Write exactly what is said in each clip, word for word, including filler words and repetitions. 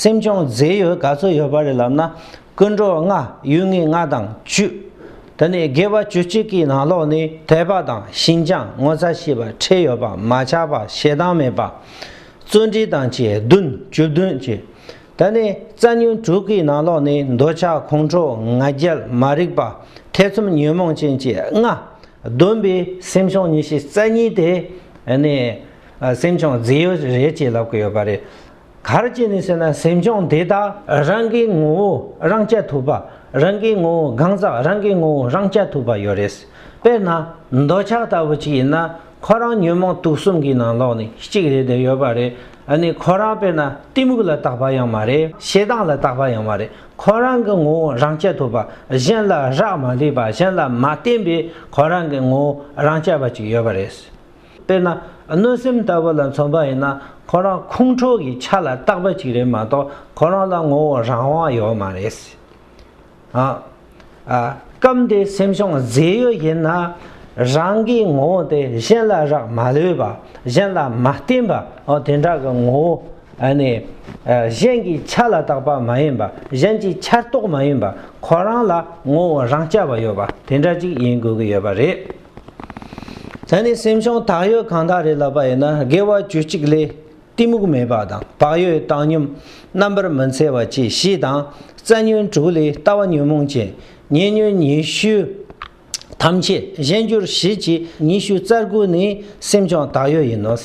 སེམས་བྱུང་རྫས་ཡོད་ག་ཚོད་ཡོད་པ་རེད་ལབ་ན། ཀུན་འགྲོ་ལྔ། ཡུལ་ངེས་ལྔ་དང་བཅུ། དེ་ནས་དགེ་བ་བཅུ་གཅིག་གི་ནང་ལོགས་ནས་དད་པ་དང་ཞེན་ཅིང་ངོ་ཚ་ཤེས་པ། ཁྲེལ་ཡོད་པ། མ་ཆགས་པ། ཞེ་སྡང་མེད་པ། བརྩོན་འགྲུས་དང་བཅས་བདུན། བཅུ་བདུན་བཅས། དེ་ནས་རྩ་ཉོན་དྲུག་གི་ནང་ལོགས་ནས་འདོད་ཆགས། ཁོང་ཁྲོ། ང་རྒྱལ། མ་རིག་པ། ཐེ་ཚོམ། ཉོན་མོངས་ཅན་བཅས་ལྔ་བསྡོམས་པའི་སེམས་བྱུང་ཉི་ཤུ་རྩ་གཉིས་དེ་ནི་སེམས་བྱུང་རྫས་ཡོད་རེད་ཅེས་ལབ་ཀྱི་ཡོད་པ་རེད། ག་རེ་བྱས་ནས་ཟེར་ན། སེམས་བྱུང་དེ་དག་རང་གི་ངོ་བོ་རང་རྐྱ་ཐུབ་པ། རང་གི་ངོ་བོ་གང་ཟག་རང་གི་ངོ་བོ་རང་རྐྱ་ཐུབ་པ་ཡོད་རེད། དཔེར་ན་འདོད་ཆགས་ལྟ་བུ་ཅིག་ཡིན་ན། ཁོ་རང་ཉོན་མོངས་དུག་གསུམ་གྱི་ནང་ལོགས་ནས་གཅིག་རེད་དེ་ཡོད་པ་རེད། ཨ་ནི་ཁོ་རང་དཔེར་ན་གཏི་མུག་ལ་བཏགས་པ་ཡང་མ་རེད། ཞེ་སྡང་ལ་བཏགས་པ་ཡང་མ་རེད། ཁོ་རང་གི་ངོ་བོ་རང་རྐྱ་ཐུབ་པ། གཞན་ལ་རག་མ་ལས་པ། གཞན་ལ་མ་བརྟེན་པའི་ཁོ་རང་གི་ངོ་བོ་རང་རྐྱ་བ་ཅིག་ཡོད་པ་རེད། དཔེར་ན་གནོད་སེམས་ལྟ་བུ་ལ་མཚོན་པ་ཡིན་ན། ཁོ་རང་ཁོང་ཁྲོ་གི་ཆ་ལ་བཏགས་པ་ཅིག་རེད་མ་གཏོགས། ཁོ་རང་ལ་ངོ་བོ་རང་དབང་ཡོད་མ་རེད། ཨ། ཨ། སྐབས་འདིའི་སེམས་བྱུང་རྫས་ཡོད་ཡིན་ན། རང་གི་ངོ་བོ་དེ་གཞན་ལ་རག་མ་ལས་པ། གཞན་ལ་མ་བརྟེན་པ། འོ་དེ་འདྲ་གི་ངོ་བོ། ཨ་ནི། ཨ། གཞན་གྱི་ཆ་ལ་བཏགས་པ་མ་ཡིན་པ། གཞན་གྱི་ཆ་རྟོགས་མ་ཡིན་པ། ཁོ་རང་ལ་ངོ་བོ་རང་རྐྱ་བ་ཡོད་པ་དེ་འདྲ་ཅིག་ཡིན་དགོས་ཀྱི་ཡོད་པ་རེད། ད་ནི་སེམས་བྱུང་དག་ཡོད་གང་དག་རེད་ལབ་པ་ཡིན་ན། དགེ་བ་བཅུ་གཅིག་ལས། གཏི་མུག་མེད་པ་དང་། བག་ཡོད་བཏང་སྙོམས། རྣམ་པར་མི་འཚེ་བ་བཅས་བཞི་དང་། རྩ་ཉོན་དྲུག་ལས་ལྟ་བ་ཉོན་མོངས་ཅན། ཉེ་ཉོན་ཉི་ཤུ་ཐམས་ཅད། གཞན་འགྱུར་བཞི་བཅས་ཉི་ཤུ་རྩ་དགུ་ནི་སེམས་བྱུང་དག་ཡོད་ཡིན་ནོ།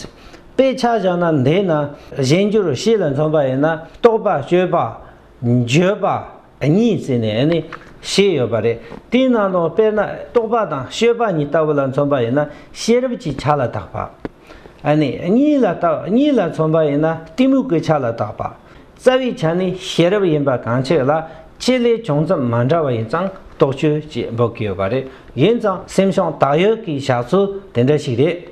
དཔེ་ཆ་བཞག་ན། འདི་ན་གཞན་འགྱུར་བཞི་ལ་མཚོན་པ་ཡིན་ན། རྟོག་པ། དཔྱོད་པ། འགྱོད་པ། གཉིས་བརྩིས་ནས་ནི་བཤད་ཡོད་པ་རེད། དེའི་ནང་ལོགས་དཔེར་ན་རྟོག་པ་དང་དཔྱོད་པ་གཉིས་ལྟ་བུ་ལ་མཚོན་པ་ཡིན་ན། ཤེས་རབ་ཀྱི་ཆ་ལ་བཏགས་པ། ཨ་ནི་གཉིས་ལ་བཏགས། གཉིས་ལ་མཚོན་པ་ཡིན་ན་གཏི་མུག་གི་ཆ་ལ་བཏགས་པ། རྩ་བའི་ཆ་ནི་ཤེས་རབ་ཡིན་པ་གང་ཆོད་ལ། ཆེད་ལས་བྱུང་མཚམས་མ་འདྲ་བ་ཡིན་ཙང་རྟོག་དཔྱོད་ཅེས་འབོད་ཀྱི་ཡོད་པ་རེད། ཡིན་ཙང་སེམས་བྱུང་དག་ཡོད་ཀྱི་བཞག་ཚུལ་དེ་འདྲ་ཞིག་རེད།